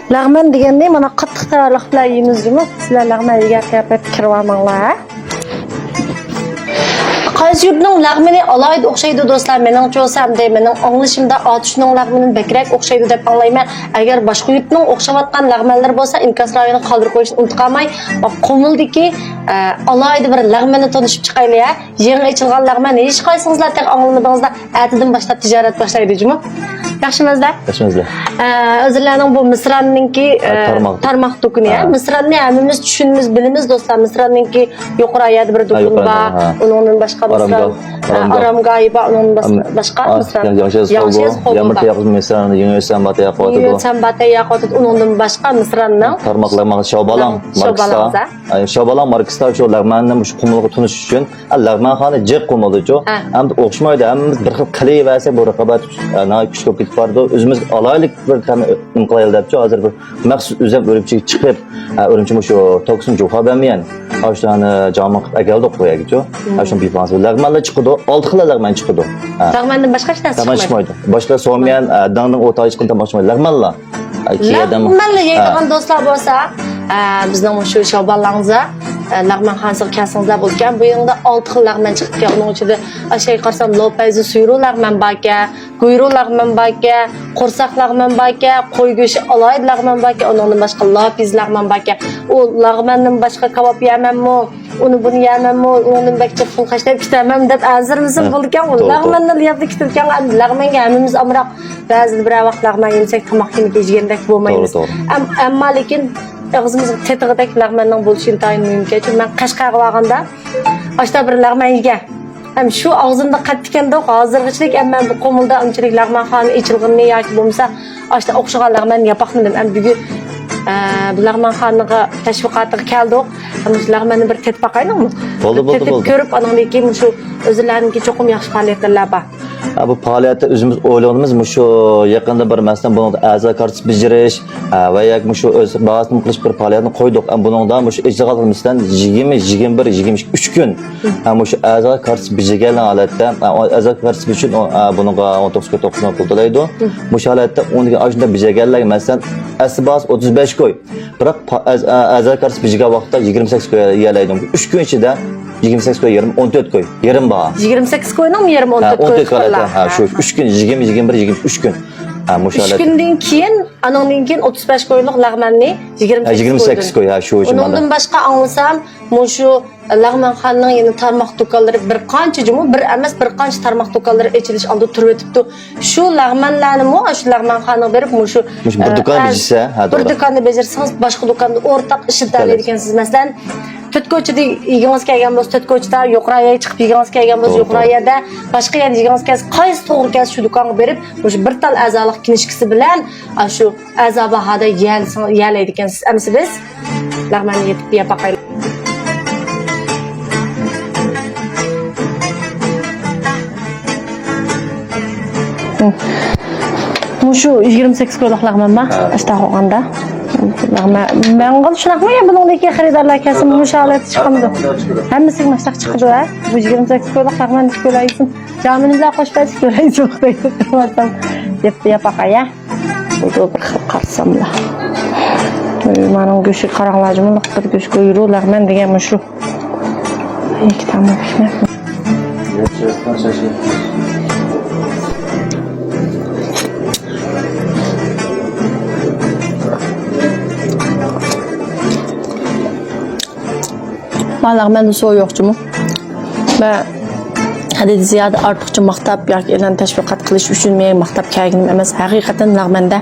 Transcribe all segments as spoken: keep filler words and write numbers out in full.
لەغمەن دېگەننى مانا قاتتىق تەييارلىق بىلەن يېيىمىز جۇمۇ. سىلەر لەغمەن يېگەن قىياپەتكە كىرىۋالماڭلار، ھە؟ قايسى يۇرتنىڭ لەغمىنى ئالاھىدە ئوخشايدۇ، دوستلار؟ مېنىڭچە بولسا، ئەمدى مېنىڭ ئاڭلىشىمدا ئاتۇشنىڭ لەغمىنى بەكرەك ئوخشايدۇ دەپ ئاڭلايمەن. ئەگەر باشقا يۇرتنىڭ ئوخشاۋاتقان لەغمەنلىرى بولسا، ئىنكاس رايونىغا قالدۇرۇپ قويۇشنى ئۇنتۇپ قالماي. قۇمۇلدىكى، ئە، ئالاھىدە بىر لەغمەننى تونۇشۇپ چىقايلى، ھە؟ يېڭى ئېچىلغان لەغمەن، ھېچقايسىڭىزلار تېخى ئاڭلىمىدىڭىزلار. ئەتىدىن باشلاپ تىجارەت باشلايدۇ جۇمۇ. ياخشىمۇ ئۆزلەر؟ ياخشىمۇ ئۆزلەر. ئە، ئۆزلەرنىڭ بۇ مىسراننىڭكى، ئە، ئە، تارماق. تارماق دۇكىنى، ھە. ھە. مىسراننى ھەممىمىز چۈشىنىمىز، بىلىمىز، دوستلار. مىسراننىڭكى يۇقىرى يەردە بىر ھە، دۇكىنى يۇقىرى بار. يەردە، ھە. ئۇنىڭدىن باشقا مىسران، ئارامگاھ، ئە، ئارامگاھ. ئارامگاھى بار. ئۇنىڭدىن باشقا، ئەم، باشقا ئا، مىسران. ياڭشياز، ياڭشياز خوبۇ، خوبۇ يامىرتا بار. ياقمىسان، يېڭى ئۆسەن باتا ياقىۋاتىدۇ. يېڭى ئۆسەن باتا ياقىۋاتىدۇ. ئۇنىڭدىن باشقا مىسراننىڭ تارماقلار مانا شاۋبالاڭ، شاۋبالاڭ ماركىسىدا. ھە. ئە، شاۋبالاڭ ماركىسىدا شۇ لەغمەننى مۇشۇ قۇمۇلغا تونۇش ئۈچۈن، ئە، لەغمەنخانا جىق قۇمۇلدىچۇ. ھە. ئەمدى ئوخشىمايدۇ. ھەممىمىز بىر خىل قىلىۋەرسەك، بۇ رىقابەت، ئە، ناھايىتى كۈچلۈك بولۇپ كېتىپ بارىدۇ. ئۆزىمىز ئالاھىدىلىك بىر تەم نېمە قىلايلى دەپچۇ، ھازىر بىر مەخسۇس ئۆزۈم ئۈرۈمچىگە چىقىپ، ئە، ئۈرۈمچى مۇشۇ توكسىن جۇخا بەرمىيەن. ئاشۇنى جامىق ئەكەلدۇق بۇ يەرگىچۇ. مم. ئاشۇنى بىپاسىز. لەغمەنلەر چىقىدۇ، ئالتە خىل لەغمەن چىقىدۇ. ھە. لەغمەندىن باشقا ھېچ نەرسە لەغمەن چىقمايدۇ. چىقمايدۇ. باشقا سوميەن، ئە، داڭدىڭ ئوتاغا چىققان تاماق چىقمايدۇ. لەغمەنلا. ئە، كېيەدىمۇ. لەغمەنلا يەيدىغان ھە. دوستلار بولسا، ئە، بىزنىڭ مۇشۇ شاۋبالاڭزا، ئە، لەغمەنخانىسىغا كەلسىڭىزلەر بولىدىكەن. بۇ يىلدا ئالتە خىل لەغمەن چىقىپتىكەن. ئۇنىڭ ئىچىدە ئاشەي قارىسام، لوپەيزى سۇيرۇ لەغمەن باركەن، گۇيرۇ لەغمەن باركەن، قورساق لەغمەن باركەن، قوي گۆشى ئالاھىدە لەغمەن باركەن، ئۇنىڭدىن باشقا لاپىز لەغمەن باركەن. ئۇ لەغمەندىن باشقا كاۋاپ يەمەنمۇ، ئۇنى بۇنى يەمەنمۇ، ئۇنىڭدىن بەك جىق پۇل خەجلەپ كېتەمەن دەپ ھازىرمىسۇن ھە. بولىدىكەن. ئۇ توغرا، توغرا. لەغمەننى يەپلا كېتىدىكەن. لەغمەنگە ھەممىمىز ئامراق. بەزىدە بىرەر ۋاقىت لەغمەن يېمىسەك، تاماق يېمىگەن دەك بولمايمىز. توغرا، توغرا. ئەم-، ئەمما لېكىن ئاغزىمىزغا تېتىغۇدەك لەغمەننىڭ بولۇشى ئىنتايىن مۇھىمكەن. چۈنكى مەن قەشقەرگە بارغاندا ئاشتا بىر لەغمەن يېگەن. ھەم شۇ ئاغزىمدا قەتتىكەندۇق، ھازىرغىچىلىك ھەم مەن بۇ قۇمۇلدا ئۇنچىلىك لەغمەنخانا ئېچىلغىنىنى ياكى بولمىسا ئاشتا ئوخشىغان لەغمەن ياپاقمىدىم. ھەم بۈگۈن، ئە، بۇ لەغمەنخانىغا تەشۋىقاتىغا كەلدۇق. ھەم مۇشۇ لەغمەننى بىر تېتىپ باقايلىڭمۇ؟ بولدى، بىر بولدى، تېتىپ بولدى. كۆرۈپ، ئانىڭدىن كېيىن مۇشۇ ئۆزلەرنىڭكى چوقۇم ياخشى پائالىيەتلەر بار. ھە، بۇ پائالىيەتتە ئۆزىمىز ئويلىغىنىمىز مۇشۇ يېقىندا بىر، مەسىلەن، بۇنىڭدا ئەزا كارتىسى بېجىرىش، ھە، ۋە ياكى مۇشۇ ئۆز باھاسىنى قىلىش بىر پائالىيەتنى قويدۇق. ھەم بۇنىڭدا مۇشۇ ئېچىلغان، مەسىلەن، يىگىرمە، يىگىرمە بىر، يىگىرمە ئىككى، ئۈچ كۈن. ھە، مۇشۇ ئەزا كارتىسى بېجىرگەنلەر ھالەتتە، ھە، ئەزا كارتىسى ئۈچۈن، ھە، بۇنىڭغا ئون توققۇز كوي توقسان پۇل تۆلەيدۇ. مۇشۇ ھالەتتە ئۇنىڭدىن كېيىن ئاشۇنداق بېجىرگەنلەرگە، مەسىلەن، ئەسلى باھاسى ئوتتۇز بەش كوي. بىراق پا-، ئەز-، ئە-، ئەزا كارتىسى بېجىگەن ۋاقىتتا يىگىرمە سەككىز كوي يەلەيدۇ. ئۈچ كۈن ئىچىدە يىگىرمە سەككىز كوي يېرىم، ئون تۆت كوي، يېرىم باھا. يىگىرمە سەككىز كوينىڭمۇ يېرىمى ئون تۆت كوي. ھە، ئون تۆت كوي ھالەتتە، ھە، شۇ ئۈچ كۈن، يىگىرمە، يىگىرمە بىر، يىگىرمە ئۈچ كۈن. ھە، مۇشۇ ئۈچ ھالەتتە. كۈندىن كېيىن، ئانىڭدىن كېيىن ئوتتۇز بەش كويلۇق لەغمەننى يىگىرمە سەككىز ھە، يىگىرمە سەككىز كويدىن. كوي، ھە، شۇ ئۈنۈمدىن باشقا ئاڭلىسام، مۇشۇ لەغمەنخانىنىڭ يەنە تارماق دۇكانلىرى بىر قانچە جۇمۇ، بىر ئەمەس، بىر قانچە تارماق دۇكانلىرى ئېچىلىش ئالدىدا تۇرۇۋېتىپتۇ. شۇ لەغمەنلەرنىمۇ شۇ لەغمەنخانىغا بېرىپ، مۇشۇ، مۇشۇ بىر ئە، دۇكان ئەز-، بېجىسە، ھە، بىر توغرا. دۇكاندا بېجىرسىڭىز، باشقا دۇكاندا ئورتاق ئىشلىتەلەيدىكەنسىز. مەسىلەن، تۆت كوچىدا يېگىڭىز كەلگەن بولسا، تۆت كوچىدا، يۇقىرى يەرگە چىقىپ يېگىڭىز كەلگەن بولسا، توغرا، يۇقىرى توغرا. يەردە، باشقا يەردە يېگىڭىز كەلسە، قايسى توغرا كەلسە، شۇ دۇكانغا بېرىپ، مۇشۇ بىر تال ئەزالىق كىنىشكىسى بىلەن، ئاشۇ ئەزا باھادا يېيەلسىڭ-، يېيەلەيدىكەنسىز. ئەمىسە بىز لەغمەننى يېتىپ يەپ باقايلى. مۇشۇ يىگىرمە سەككىز كويلۇق لەغمەن بار، ھە. ئاشتا قويغاندا. لەغمەن، ماڭغىلى شۇنداقمۇ يا بۇنىڭدىكى خېرىدارلار كەلسە مۇشۇ ھالەتتە چىقامدۇ؟ ھەممىسىگە ماشۇنداق چىقىدۇ، ھە؟ بۇ يىگىرمە سەككىز كويلۇق لەغمەن ئىككى كويلۇق يېسۇن. جامىنى بىلەن قوشۇپ بەرسە كۆرەيسىز، دەپ تۇرۇۋاتسام، يەپ، يەپ باقاي، ھە؟ بۇ بىر خىل قارىساملا. مانا گۆشى قاراڭلار، جۇمۇ بىر گۆش، گۇيرۇ لەغمەن دېگەن مۇشۇ. ئىككى تامغا پىشماپتۇ. مانا لەغمەندە سويۇق جۇمۇ. مەن ھەددىدىن زىيادە ئارتۇقچە ماختاپ ياكى ئېلان تەشۋىقات قىلىش ئۈچۈن مەن ماختاپ كەلگىنىم ئەمەس. ھەقىقەتەن لەغمەندە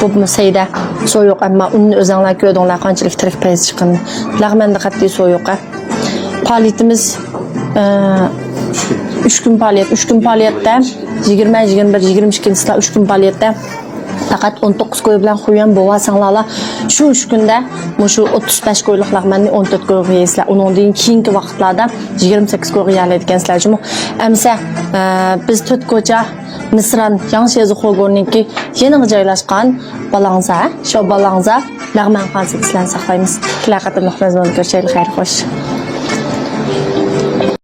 بۇ سەيدە سويۇق، ئەمما ئۇننى ئۆزەڭلار كۆردۈڭلار قانچىلىك تىرىك پەيزى چىققىنىنى. لەغمەندە قەتئىي سويۇق. پائالىيىتىمىز، ئە، ئۈچ كۈن پائالىيەت، ئۈچ كۈن پائالىيەتتە، يىگىرمە، يىگىرمە بىر، يىگىرمە ئىككىنچى چىسلا ئۈچ كۈن پائالىيەتتە پەقەت ئون توققۇز كوي بىلەن خۇيۈەن بوۋا سىڭلىلەر شۇ ئۈچ كۈندە مۇشۇ ئوتتۇز بەش كويلۇق لەغمەننى ئون تۆت كويغا يەيسىلەر. ئۇنىڭدىن كېيىنكى ۋاقىتلاردا يىگىرمە سەككىز كويغا يەيەلەيدىكەنسىلەر جۇمۇ. ئەمىسە، ئە، بىز تۆت كوچا مىسران ياڭشيەزى خۇگورنىڭكى يېنىغا جايلاشقان بالاڭزا، شو بالاڭزا لەغمەنخانىسىدا سىلەرنى ساقلايمىز. كېلەر قېتىملىق مەزمۇندا كۆرۈشەيلى، خەير خوش.